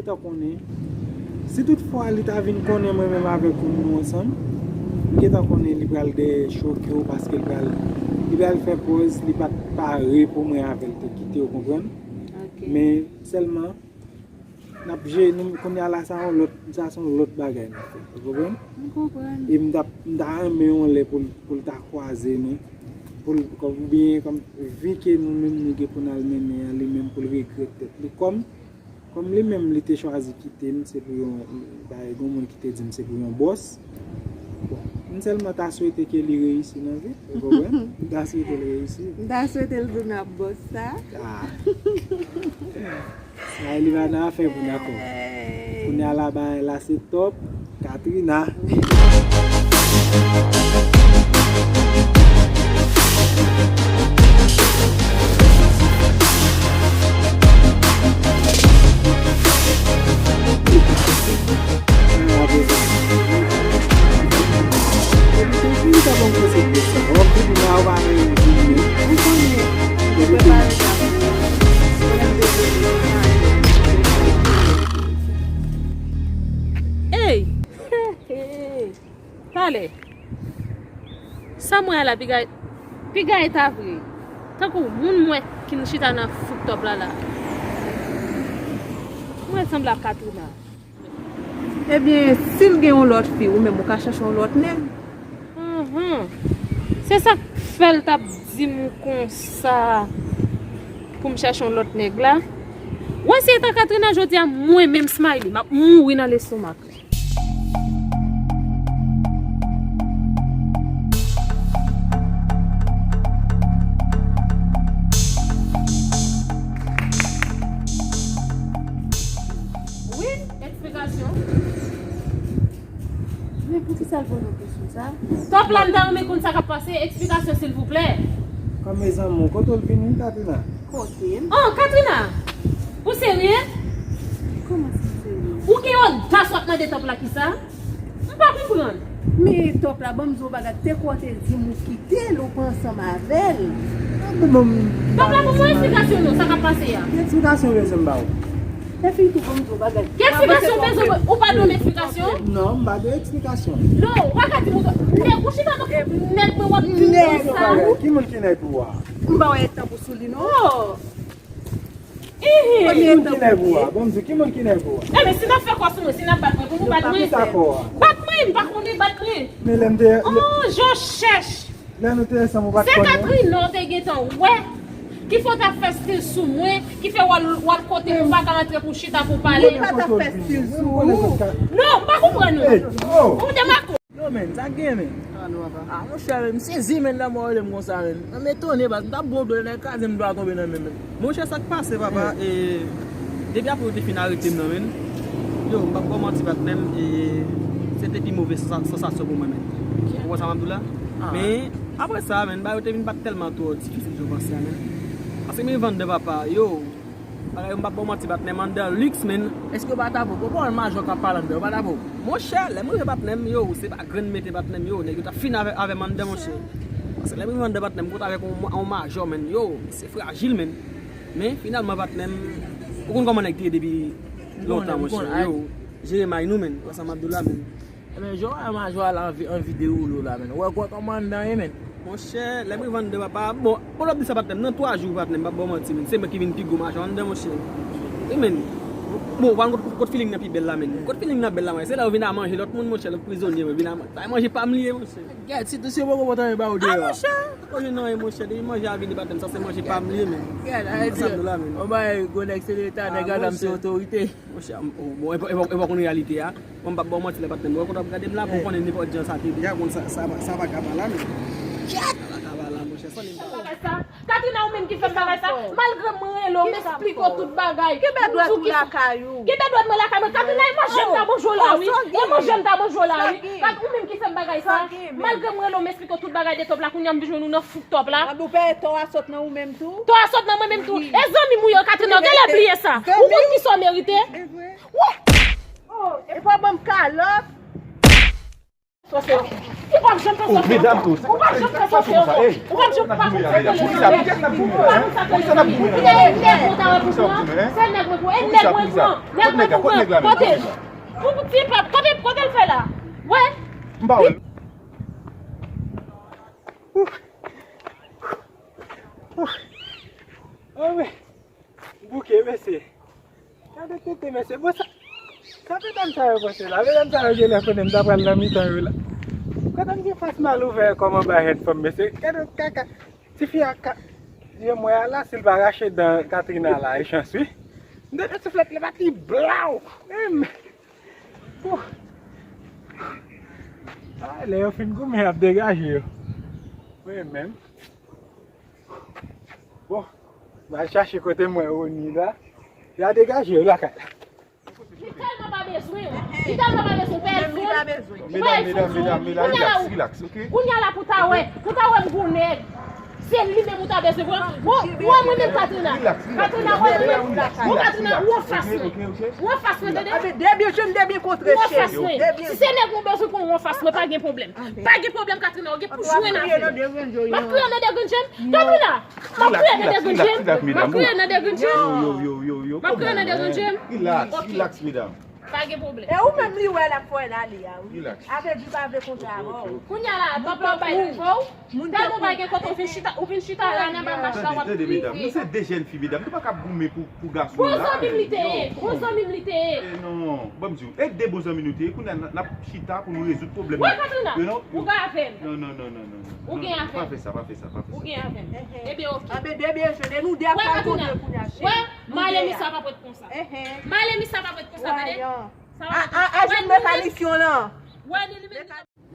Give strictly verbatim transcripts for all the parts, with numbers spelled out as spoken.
Gentan konnen. Si toutfwa li ta vin konnen mwen menm avèk ou nou ansanm, li gentan konnen li pral dèyè choke w paske li pral, li pral fè pòz li pa t pare pou mwen avè l te kite, w konprann? Men sèlman, n ap je-, nou, kounye a la, sa yon lòt, sa se yon lòt bagay n ap fè. Ou konprann? M konprann. E m t ap, m ta renmen yon lè pou l, pou l ta kwaze nou. Pou l, kòm, oubyen, kòm, vi ke nou menm nou gen pou n al mennen an, li menm pou l regrèt tèt li. Kòm, kòm li menm li te chwazi kite m, se pou yon, bagay, gen yon moun ki te di m se pou yon bòs. Bon, m sèlman ta swete ke li reyisi nan vi, ou konprann? M ta swete l reyisi. M ta swete l tounen ap bòs sa. Ah. Sa li pa nan afè pou dakò. Kounye a la bagay la se Top Katrina. Ey! Talè. Sa m wè a la, piga, piga e ta vre. Tankou moun m wè ki n chita nan fouk Top la la. Mwen sanble ak Katrina. Ebyen, si l gen yon lòt fi, ou menm ou ka chèche yon lòt nèg. Anhan. Se sa k fè l t ap di m konsa pou m chèche yon lòt nèg la. Wè, si e ta Katrina jodi a, mwen menm Smiley, m ap mouri nan lestomak. Wi, eksplikasyon. Men poukisa l poze w kesyon sa? Top la, m ta renmen konn sa k ap pase. Eksplikasyon, silvouplè. Kòm mezanmi, kote w vini, Katrina? Kote m? Oh, Katrina! Ou serye? Kòman sa serye? Ou gen odas w ap mande Top la kisa? M pa konprann. Men Top la, ban m di w bagay, te kwè w te di m ou kite l, ou pa ansanm avè l. Top la, ban m yon eksplikasyon non, sa k ap pase a. Ki eksplikasyon w bezwen m ba w? Epi tou, ban m di w bagay. Ki eksplikasyon w bezwen? Ou pa dwe m eksplikasyon? Non, m pa dwe eksplikasyon. Non, ou pa ka di m ou dwe. Nèg, ou chita nan nèg mwen w ap di m konsa. Ki moun ki nèg ou a? M pa wè tankou sou li non. Oh! Ki moun ki nèg ou a? Bon, m di, ki moun ki nèg ou a? Enben, si n ap fè kò sou mwen, si n ap bat mwen, pou nou bat mwen. Bat mwen, m pa konnen bat mwen. Men lè m te... Oh, jan w chèch. Lè nou te ansanm, ou pa t konnen. Se Katrina w te gentan wè ki fè w t ap fè stil sou mwen, ki fè w al, w al kote pou w pa ka antre pou chita pou pale. Mwen pa t ap fè stil sou ou. Non, m pa konprann ou. Ou te mako. Yo, men, sa k gen, men? Ah, monchè, men, m sezi, men, lè mwen rele m konsa, men. Mwen etone, baz, m t ap bon dlo, lè kraze m dwa tonbe nan men, men. Monchè, sa k pase, papa, e, depi apre yo te fin arete m nan, men, yo, m p ap ba w manti, patnè m, e, se te pi move sansa-, sansasyon pou mwen, men. Ou konprann sa m ap di w la? Men, apre sa, men, bagay yo te vin pa t tèlman twò difisil jan w panse a, men. Paske men Vander, papa, yo, bagay yo, m p ap ba w manti, patnè m, anndan liks, men. Èske yo pa t ap ou? Bon, majò k ap pale anndan, yo pa t ap ou? Monchè, lè m rive, patnè m, yo, se pa grenn mete, patnè m, yo, nèg yo t ap fin avè, avè m anndan, monchè. Paske lè m rive anndan, patnè m, m kontre avèk yon, yon majò, men, yo, se frajil, men. Men, finalman, patnè m, ou konn kòman nèg te ye depi lontan, monchè, yo, jere may nou, men, wè sa m ap di w la, men. Ebyen, jan w wè majò a la an vi-, an videyo w la, men. Ou wè kòman anndan ye, men. Monchè, lè m rive anndan, papa, bon, pou w ap di sa, patnè m, nan twa jou, patnè m, m p ap ba w manti, men. Se mwen ki vin pi gwo majò anndan, monchè. Wi, men. Bon, ou pa konn kot, kot feeling nan pi bèl la, men. Kot feeling nan bèl la, men. Se la yo vin a manje lòt moun, monchè, lòt prizonye, men. Vin a man-, sa e manje pa m li ye, monchè. Gèt, sitou si yo poko pote anyen ba ou deyò. Ah, monchè. Konn yon anyen, monchè, depi manje a vini, patnè m, sa se manje pa m li ye, men. Gèt, sa m di w la, men. Yon bagay, gwo nèg se leta, nèg a zam se otorite. Monchè, m, bon, e pa, e pa, e pa konn reyalite a. Bon, m p ap ba w manti la, patnè m. Ou wè kote w ap gade m la, pou w konnen nenpòt jan sa te ye. Ou konn sa, sa, sa pa ka pa la, men. Sa pa ka pa la, monchè. Sa li m pa. Bagay sa. Katrina, ou menm ki fè m bagay sa. Malgre mwen rele w, m esplike w tout bagay. Ki bèdwèt ou lakay ou? Ki bèdwèt mwen lakay mwen? Katrina, e manje m ta manje w la, wi. E manje m ta manje w la, wi. Kat, ou menm ki fè m bagay sa. Malgre mwen rele w, m esplike w tout bagay de Top la, kounye a m jwenn ou nan fouk Top la. Anben, ou peye tò a sot nan ou menm tou? Tò a sot nan mwen menm tou. E zanmi m ou ye, Katrina, ou genlè bliye sa. Ou konn kisa w merite? Wè! Oh, e pa ban m kalòt. Ou p ap janm fè sa. Medam, ou p ap janm fè sa. Ou p ap janm pa konn sa. Poukisa? Poukisa n ap goumen la? Poukisa n ap goumen la? Se nèg mwen pou, e nèg mwen pou. Nèg mwen pou. Kote? Pou ti pèp, kote, kote l fè la? Wè. M pa wè l. Anmwe. Bouke, mesye. Gade tete, mesye. Bon, sa, sa medam sa yo panse la? Medam sa yo genlè konnen m ta pral nan mitan yo la. Kote m gen fas mal ouvè kòm anba headphone, mesye. Gade kaka. Tifi a ka, je m wè a la, si l pa rache dan Katrina la, e chans, wi. M tande souflèt la, pati blaw. Menm. Ouh. Ah, lè yo fin goumen, y ap degaje yo. Wi, menm. Bon, m al chache kote m wè Rony la. Y a degaje yo lakay la. Li tèlman pa bezwen w. Li tèlman pa bezwen w. Pèl fon. Medam, medam, medam, medam, relax, relax, ok? Kounye a la pou ta wè. Pou ta wè m gon nèg. Se li menm ou ta bezwen pran. Bon, ou wè mwen menm Katrina. Katrina, wè mwen. Bon, Katrina, ou anfas mwen. Ou anfas mwen, tande? Debyen je m, debyen kontre, cheri. Ou anfas mwen. Si se nèg ou bezwen pran, ou anfas mwen, pa gen pwoblèm. Pa gen pwoblèm, Katrina, ou gen pou jwenn avè m. M ap kriye nan de grenn je w. Katrina, m ap kriye nan de grenn je m. M ap kriye nan de grenn je m. Yo, yo, yo, yo, yo. M ap kriye nan de grenn je m. Relax, relax, medam. Pa gen pwoblèm. E ou menm li wè l ap fè l ale a, wi. Relax. Avè di pa vle kontre avè w. Kounye a la, tanp lan bay pou w. Tèlman pa gen kote ou vin chita, ou vin chita la nan ba mach la, w ap kriye. Tande, tande, medam. Nou se de jèn fi, medam. Nou pa ka goumen pou, pou gason la. Bon zanmi m li te ye. Bon zanmi m li te ye. Eh non, ban m di w. E de bon zanmi nou te ye. Kounye a n ap chita pou nou rezoud pwoblèm nan. Wè, Katrina, ou gen avè m. Non, non, non, non, non, non. Ou gen avè m. Pa fè sa, pa fè sa, pa fè sa. Ou gen avè m. Ebyen, oke. Anben, debyen je, nou de ap pral kontre kounye a, cheri. Wè, Malemisa p ap ret konsa. Malemisa p ap ret konsa, tande. Sa va. A, a, a, jwenn mekanisyon lan. Wè, li, li vin.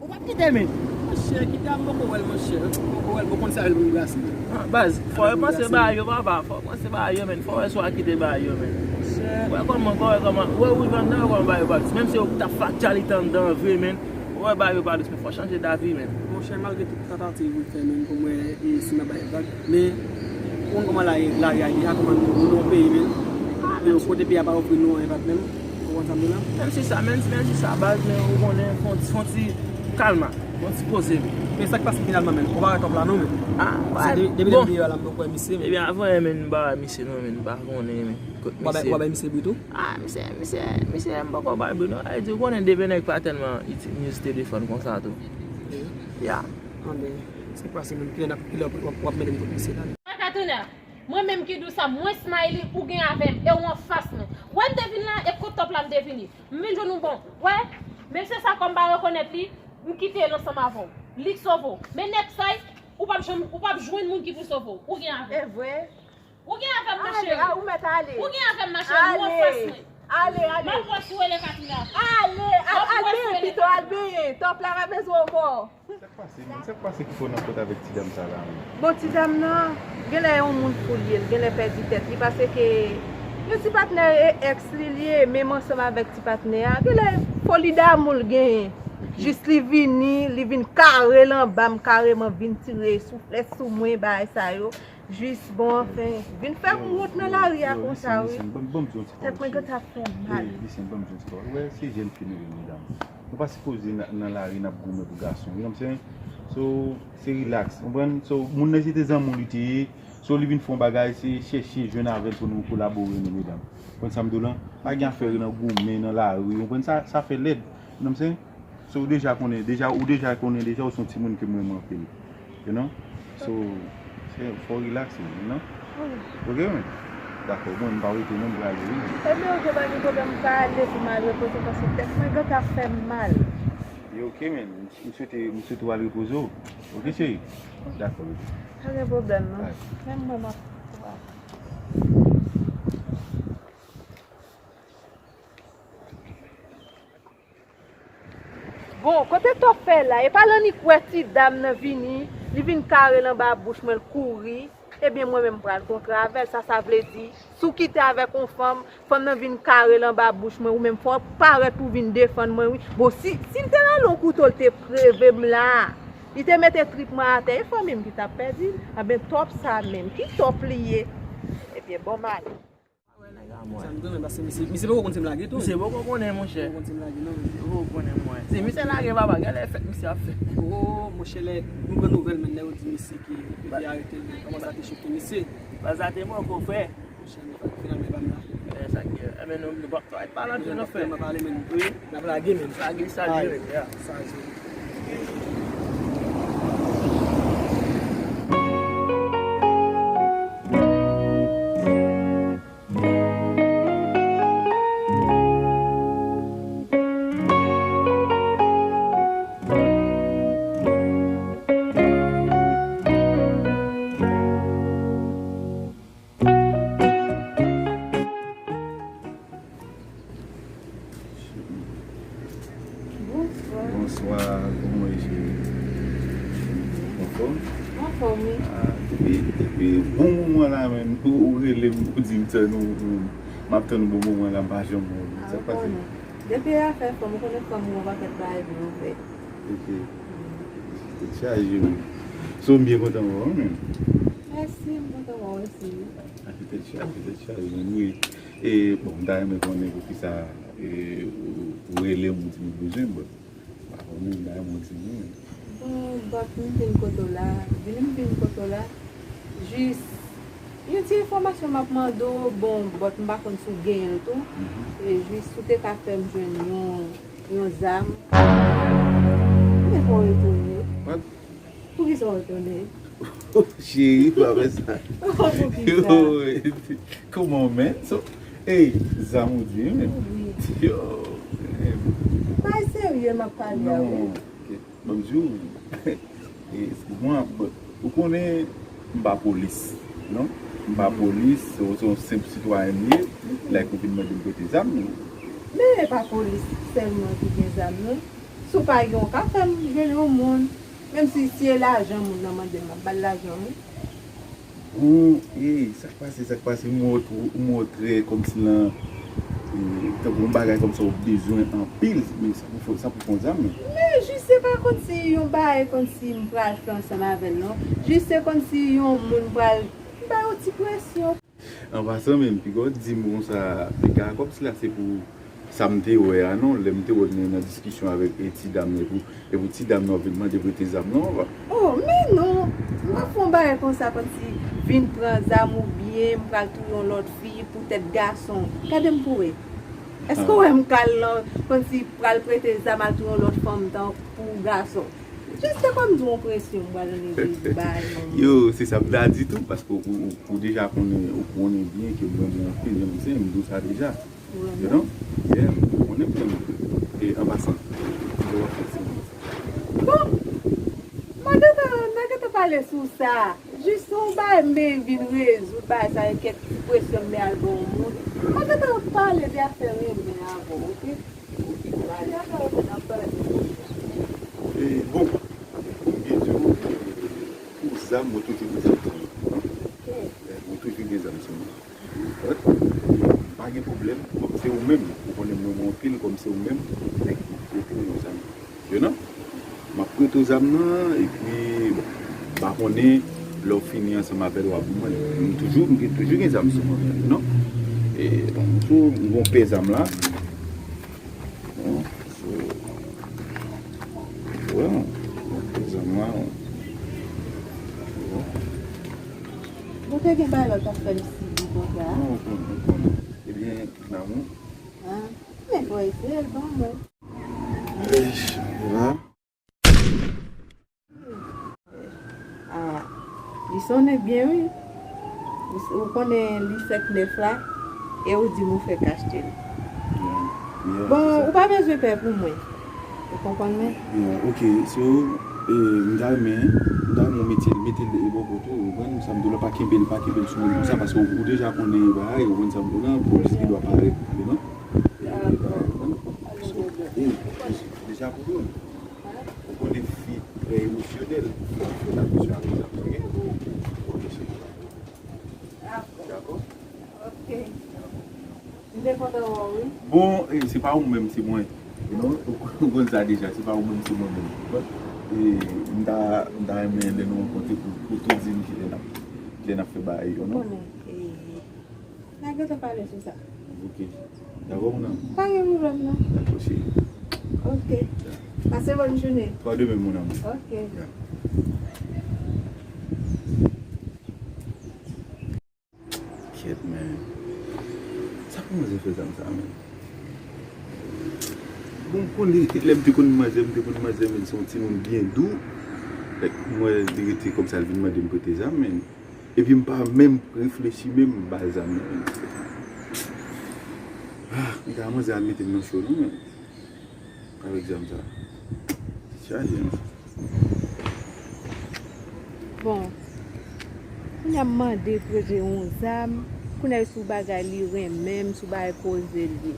Ou p ap kite, men. Monchè, kite a, m poko wè l, monchè. M poko wè l, m poko konn sa l vin brase. Ah, baz, fò yo panse bagay yo, papa. Fò yo panse bagay yo, men. Fò yo swa kite bagay yo, men. Monchè. Wè kòman, wè kòman. Wè, ou vin anndan, wè kòman bagay yo pa dous. Menm si yo t ap fatyalite anndan vre, men. Wè bagay yo pa dous, men fò chanje davi, men. Monchè, malgre tout tantativ ou fè, men, pou mwen, e, si m ap bay vag. Men, ou konn kòman lari, lari a ye, a kòman nou, nou nan yon peyi, men. Kote peyi a pa ofri nou anyen, patnè m. Ou konn sa m di la? Menm si sa, menm, menm si sa, baz, men ou konnen, fon, fon ti kalma, fon ti poze, men. Men sa k pase finalman, men? Ou pa wè Top la, non, men? Ah, wè, bon. Se de-, depi lè m deyò la, m poko wè misye, men. Ebyen, avan, men, m pa wè misye, non, men, m pa konnen, men. Kot misye? W ap bay misye bri tou? Ah, misye, misye, misye, m poko bay bri, non. Sa vle di, ou konnen, depi nèg pa tèlman itilize telefòn konsa, tou. Ya. Anben, sa k pase, menm? Kilè n ap, kilè w ap, w ap mennen m kot misye la? Katrina, mwen menm ki di w sa, mwen Smiley, ou gen avè m, e ou anfas mwen. Wè m te vin la, e kot Top la m te vini. M vin jwenn ou bon. Wè, mesye sa kòm m pa rekonèt li, m kite l ansanm avè w. Li k sove w. Men nèg sa, ou p ap janm, ou p ap jwenn moun ki pou sove w. Ou gen avè m. E vre? Ou gen avè m, ma cheri. Ale, a, ou mèt ale. Ou gen avè m, ma cheri, ou anfas mwen. Ale, ale. M ap wè si w rele Katrina. Ale, al, al benyen pito, al benyen. Top la pa bezwen w ankò. Sa k pase, menm? Sa k pase ki fè w nan kont avèk ti dam sa la, menm? Bon, ti dam nan, genlè e yon moun fou l ye, l genlè pèdi tèt li, paske yon ti patnè e èks li l ye, menm ansanm avèk ti patnè a, genlè foli damou l genyen. Jis li vini, li vin kare l anba m, kareman vin tire souflèt sou mwen, bagay sa yo. Jis, bon, anfen, vin fè m wont nan lari a konsa, wi. Listen, listen, ban m, ban m di w yon ti pawòl, cheri. Tèt mwen gentan ap fè m mal. Ey, listen, ban m di w yon ti pawòl. Ou wè, se jèn fi nou ye, medam. Nou pa sipoze nan, nan lari, n ap goumen pou gason. You know what I'm saying? So, se relax, konprann? So, moun nan se te zanmi w li te ye. So, li vin fè yon bagay, se chèche jwenn avè l pou nou kolabore, nou, medam. Konprann sa m di w lan? Pa gen afè nan goumen, nan lari, konprann sa, sa fè lèd. You know what I'm saying? So, ou deja konnen, deja, ou deja konnen, deja ou se yon timoun ke m renmen anpil. You know? So, se, fò w relax, man, you know? Wi. Ok, man? Dakò, bon, m pa rete non, m prale, wi. Ebyen, ok, pa gen pwoblèm, m ka ale pou m al repoze, paske tèt mwen gentan ap fè m mal. Yo, ok, man. M swete, m swete w al repoze w. Ok, cheri? Dakò, baby. Pa gen pwoblèm, non. Alright. Menm mwen, m ap Bon, kote Top fè la? E pa l annik wè ti dam nan vini, li vin kare l anba bouch mwen, l kouri. Ebyen, mwen menm, m pral kontre avè l. Sa, sa vle di, si w kite avèk yon fanm, fanm nan vin kare l anba bouch mwen, ou menm, fò w parèt pou w vin defann mwen, wi. Bon, si, si l te rale yon kouto, l te preve m la. Li te mete trip mwen atè, e fanmi m ki t ap pèdi l. Anben, Top sa menm, ki Top li ye? Ebyen, bon, m ale. Wè nèg a Sa m renmen, paske misye, misye poko konn si m lage tou. Misye poko konnen, monchè. Poko konn si m lage, non. Misye poko konnen, mwen. Se misye lage, papa, gade efè misye ap fè. Oh, monchè, lè m pran nouvèl, men lè yo di misye ke yo te arete l, kòman sa te choke misye. Sa te mwen ko fè. Monchè, men finalman, e pa m la. E sa k ye. E men nou, nou pa, pa, pa lage, nou fè. N ap lage, men. Lage sa, yeah. Sa, Bonswa. Bonswa, kòman w ye, cheri? Anfòm? Anfòm, wi. Ah, depi, depi bon moman la menm, ou, ou rele m, ou di m sa, nou, nou, m ap tann bon moman la, m pa janm wè w. Ah, sa k pase? Depi afè fanm, ou konnen fanm gen yon pakèt bagay pou yo fè. Ok. Tèt chaje, wi. So, m byen kontan wè w, wi, menm. Mèsi, m kontan wè w osi, wi. Achte tèt chaje, achte tèt chaje, menm, wi. E, bon, m ta renmen konnen poukisa, e, ou, ou rele m, ou di m ou bezwen m, bon. M pa konnen, m ta renmen w di m, wi. Bon, bòt, m vin kote w la. Vini m vin kote w la. Jis, yon ti enfòmasyon m ap mande w, bon, bòt, m pa konn si w genyen l tou. Mhm. E jis, si w te ka fè m jwenn yon yon zam. Men fò w etone. What? Poukisa w etone? Cheri, pa fè sa. Poukisa? Yo, kòman, man? So, hey, zam ou di, men. Wi. Yo, man. Bay serye, m ap pale a, wi. Non. Ok. Ban m di w, e, eskiz mwen, ou konnen m pa polis, non? M pa polis, se, se yon senp sitwayen m ye. Like ou vin mande m prete zam, non? Men e pa polis sèlman ki gen zam, non. Si w pa gen, w ka fè m jwenn yon moun. Menm si, si e lajan moun nan mande m, m ap ba l lajan, wi. Bon, e, sa k pase, sa k pase, m wè w twò, m wè w trè kòmsi lan, e, tankou yon bagay kòmsi w bezwen anpil, men sa pou fè, sa pou fè yon zam, men. Men jis se pa kòmsi yon bagay kòmsi m pral fè ansanm avè l, non. Jis se kòmsi yon moun pral, m ba yo ti presyon. An pasan, menm, piga w di m konsa, piga kòmsi la se pou sa m te wè a, non, lè m te wè w nan, nan diskisyon avèk, e, ti dam nan, epi, epi ti dam nan ap vin mande prete zam nan, papa. Oh, men non! M pa fè yon bagay konsa, kòmsi vin pran zam oubyen m pral touye yon lòt fi poutèt gason. Gade m pou wè. Èske w wè m kal nan, kòmsi pral prete zam al touye yon lòt fanm tan pou gason? Jis te kòm di yon presyon m pral annik bay manman. Yo, se sa m ta di tou, paske ou, ou, ou deja konnen, ou konnen byen ke mwen, mwen anpil, menm se, m di w sa deja. You know? Yeah, ou konnen byen. E an pasan, kijan w ap fè ti moun? Bon, mwen gentan, mwen gentan pale sou sa. Jis yon bagay m te vin rezoud bagay sa, e kèk ti presyon m te al ba yon moun. Mwen gentan pale de afè renmen avè w, oke? Pale avè w, mwen ap pale de presyon. E, bon, pou m byen di w, pou zam, mwen toujou gen zam sou mwen. Mwen toujou gen zam sou mwen. M pa gen pwoblèm. Bon, se ou menm. Ou konnen mwen, mwen anpil kòm se ou menm. Nèg ki prete w yon zam. You know? M ap prete w zam nan, epi, bon, m pa konnen lè w fini ansanm avè l, w ap ban mwen. M toujou, m gen, toujou gen zam sou mwen, you know? E, bon, m tou, m gon pè zam la. Bon, so, wè, m gon pè zam la, bon. Bon. Ou te gen bagay la w t ap fè m sibi konsa? Non, ou konnen, ou konnen. Ebyen, tout lanmou. Ah, men fò eseye l ban mwen. Eish, la. Ah, li sonnen byen, wi. Ou, ou konnen li sèt nèf la, e ou di m ou fèk achte l. Yeah, yeah, bon, se sa. Ou pa bezwen pè pou mwen. Ou konprann mwen? Yeah, ok, so, e, m ta renmen, m ta renmen w mete l, mete l e bò kote w, ou konprann? Sa m di w la, pa kenbe l, pa kenbe l sou moun konsa, paske ou, ou deja konnen bagay, ou konn sa m di w la, polis gen dwa parèt, you know? E, ou konprann? So, e, deja konnen. Ou konnen fi trè emosyonèl, fi ki fè la presyon avèk zam, ok? Ok, cheri. Dakò? Dakò? Ok. M te kontan wè w, wi. Bon, e, se pa ou menm, se mwen. You know, ou konn sa deja, se pa ou menm, se mwen menm. But, e, m ta, m ta renmen lè nou rankontre pou, pou tou di m kilè n ap, kilè n ap fè bagay yo, non? Ou konnen, e, n a gentan pale sou sa. Ok. Dakò, mon amour? Pa gen pwoblèm, non. Dakò, cheri. Ok. Ya. Pase bòn jounen. Toi de même, mon amour. Ok. Ya. Kèt, men. Sa pou manzè fè zam sa, men? Bon, m konnen, lè m te konn manzè, m te konn manzè, men se yon timoun byen dou. Like, mwen, li rete kòmsi l vin mande m prete zam, men. Epi m pa menm reflechi, menm m ba l zam nan, men. Ah, m ta manzè al mete m nan cho, non, men. Avèk zam sa. Chaje, non. Bon. Kounye a m mande prete yon zam. Kounye a e sou bagay li renmen m, sou bagay koze l ye.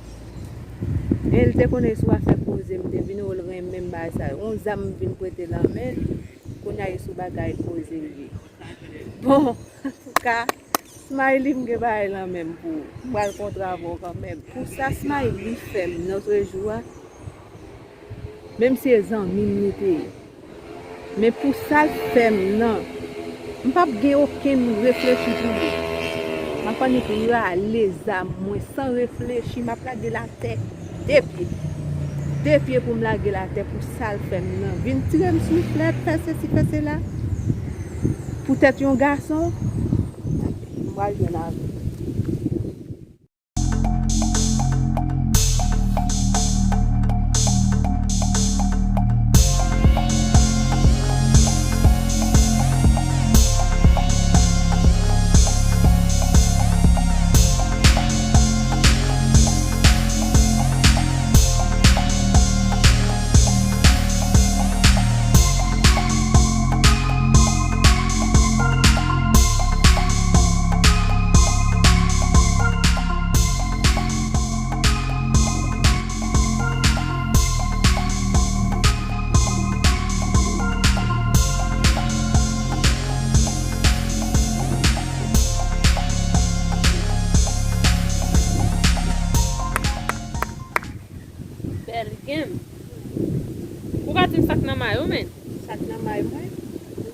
E l te konnen sou afè koze m te vini, ou l renmen m bagay sa. Yon zam m vin prete l nan men l. Kounye a e sou bagay koze l ye. Bon, antouka, Smiley, m gen bagay lan men m pou ou. M pral kontre avè w kanmenm. Pou sa Smiley fè m lòtrejou a, menm si se zanmi m li te ye, men pou sa l fè m nan, m p ap gen okenn reflechi pou li. M ap annik rale zam mwen san reflechi, m ap lage l atè de pye. De pye pou m lage l atè pou sa l fè m nan. Vin tire m souflèt, fè sesi, fè sela. Poutèt yon gason, m pral jwenn avè l. Bèl game. Ou ka di m sa k nan may ou, men? Sa k nan may mwen?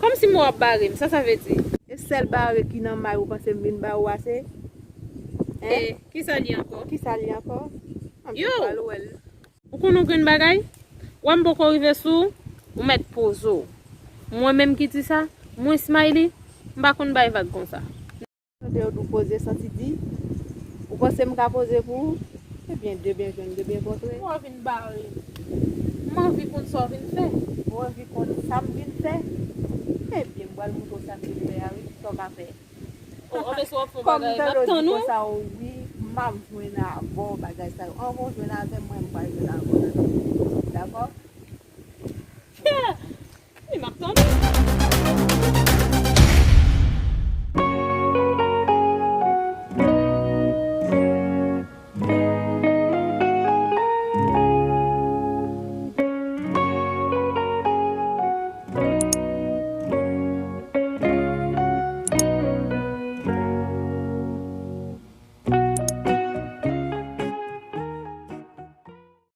Kòmsi mwen w ap bare m, sa sa vle di? E sèl bare ki nan may ou panse m vin ba ou a se? Hein? E kisa li ankò? Kisa li ankò? Yo! Ou konn yon grenn bagay? Wè m poko rive sou ou, ou mèt poze w. Mwen menm ki di sa, mwen Smiley, m pa konn bay vag konsa. Tande yo di w poze santi di. Ou panse m ka poze pou ou? Ebyen, de byen jwenn, de byen kontre. Ou a vin bare m. M anvi konn sa w vin fè. Ou anvi konn sa m vin fè? Ebyen, m pral montre w sa m vin fè a, wi, sa w ka fè. Oh, oh, mesye w ap fè yon bagay, m ap tann ou. Kòm tande w di konsa, wi, m ap jwenn avè w, bagay sa yo. Anvan w jwenn avè m, mwen, m pral jwenn avè w nan tan. Dakò? Yeah! Wi, m ap tann ou.